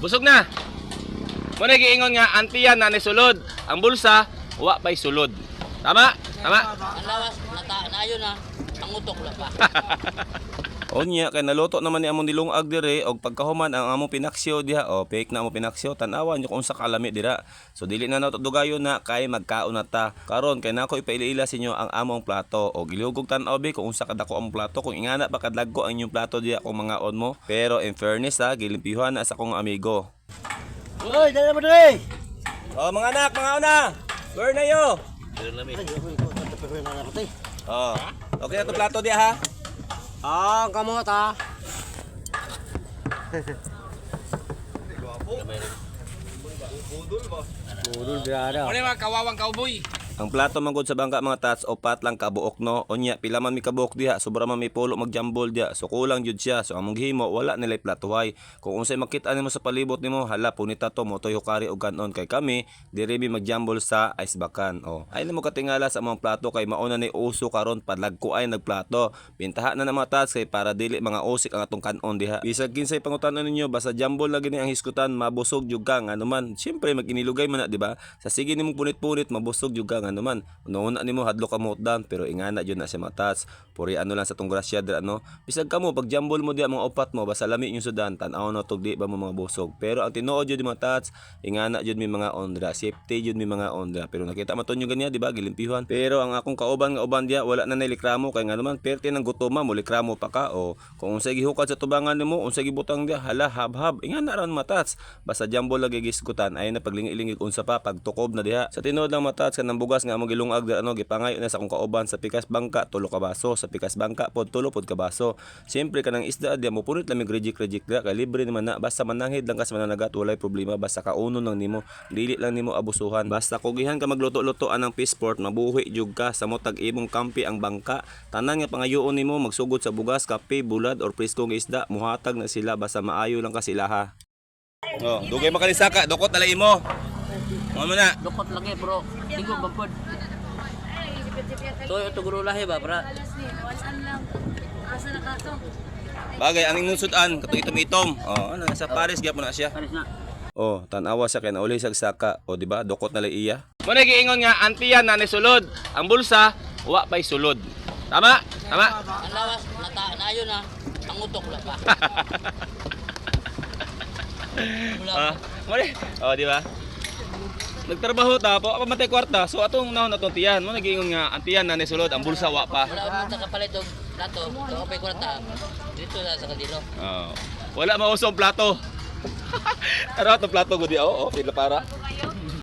Busog na. Mo na giingon nga ang tiyan na ni sulod, ang bulsa wa pay sulod. Tama? Tama? Ang lawas, nata, naayon na, ang utok wala pa. Unya kay naluto naman ni among nilungag dire og pagkahuman ang among pinaksyo diha, o fake na among pinaksyo, tan-awan nyo kung unsa kalami dira. So dili na nato dugayon na kay magkaon na ta. Karon kay nako ipaila-ila sa inyo ang among plato og gilugog tan-aw be kung unsa kadako ang plato, kung ingana pa kadlagko ang inyong plato diha kung mangaon mo. Pero in fairness ha, gilimpihan na sa akong amigo. Uy, dala mo dre. Oh, mga anak, mga una. Burn na yo. Oh. Okay na to plato diha ha. Ah, ang kamot ha. Budol birada. Ano yung mga kawawang cowboy? Ang plato man gud sa bangka, mga tats, upat lang kabuok, no. Unya pila man mi kabuok diha, sobra man mi pulo magjambol diha. So kulang jud siya. So among gihimo, wala nilay platohay. Kung unsay makita nimo sa palibot nimo, hala, punita to motoy hukari og kanon kay kami diri mi magjambol sa ice bakan. Oh. Ay namo katingala sa among plato kay mauna ni uso karon padlagko ay nagplato. Bintaha na na, mga tats, kay para dili mga usik ang atong kanon diha. Bisag kinsay pangutanon ninyo, basta jambol lagi ni ang hisgutan, mabusog jud ka ngano man. Siyempre maginilugay man na, di ba? Sa sige nimong punit-punit, mabusog jud ka ngano man. Una nimo hadlok ka mo dan, pero ingana jud na siya, mga tats. Puri ano lang sa tong grasya dira, no. Bisag kamo pag jambol mo diha mga upat mo, basta lami yung sudan, tan-aw na tog di ba mo mga busog. Pero ang tinuod jud, mga tats, ingana jud mi mga ondra, safety jud mi mga ondra. Pero nakita man to nyo ganyan, di ba? Gilimpihan. Pero ang akong kauban nga uban diha, wala na nilikramo kay ngano man perte ng gutoma mo likramo pa ka o kung unsay gihukad sa tubangan nimo, unsay gibutang diha, hala, habhab. Ingana ran, matats. Basta jambol lagi gisgutan ay na paglingi-lingig unsa pa pagtukob na diha. Sa tinuod lang, matats, kanang bugas nga among gilungag dira, ano, gipangayo na sa akong kauban sa pikas bangka tulo ka baso, sa pikas bangka pod tulo pod ka baso. Siyempre kanang isda diha mo punit lamig reject reject diha kay libre naman na, basta mananghid lang ka sa mananagat, walay problema, basta kaunon lang nimo, dili lang nimo abusuhan. Basta kugihan ka magluto-luto anang passport, mabuhi jud ka sa motag imong kampi ang bangka. Tanan nga pangayoon nimo magsugod sa bugas, kape, bulad or preskong isda, muhatag na sila basta maayo lang ka sila ha. Oh, dugay makalisaka, dukot na lang imo. Mo na. Dukot lagi bro. Digo bangkod. Toy ito guro lahi ba bra? Bagay ang imong sudan kato itom-itom. Oh, ano nasa Paris gyapon na siya. Paris na. Oh, tan-awa siya kay nauli sa saka. O di ba? Dukot na lang iya. Mo na giingon nga ang tiyan na ni sulod, ang bulsa wa pay sulod. Tama? Tama? Ang lawas, nata, naayon na, ang utok wala pa. Wala pa. Ah, mo ni. Oh, di ba? Nagtrabaho ta po, pamatay kwarta. So atong nahon atong tiyan, mo nagiingon nga ang tiyan na ni sulod, ang bulsa wa pa. Wala man sa kapalit og plato, to kapay kwarta. Dito na sa kaldero. Oh. Wala mauso ang plato. Tara atong plato gudi, oh, oh, pila para.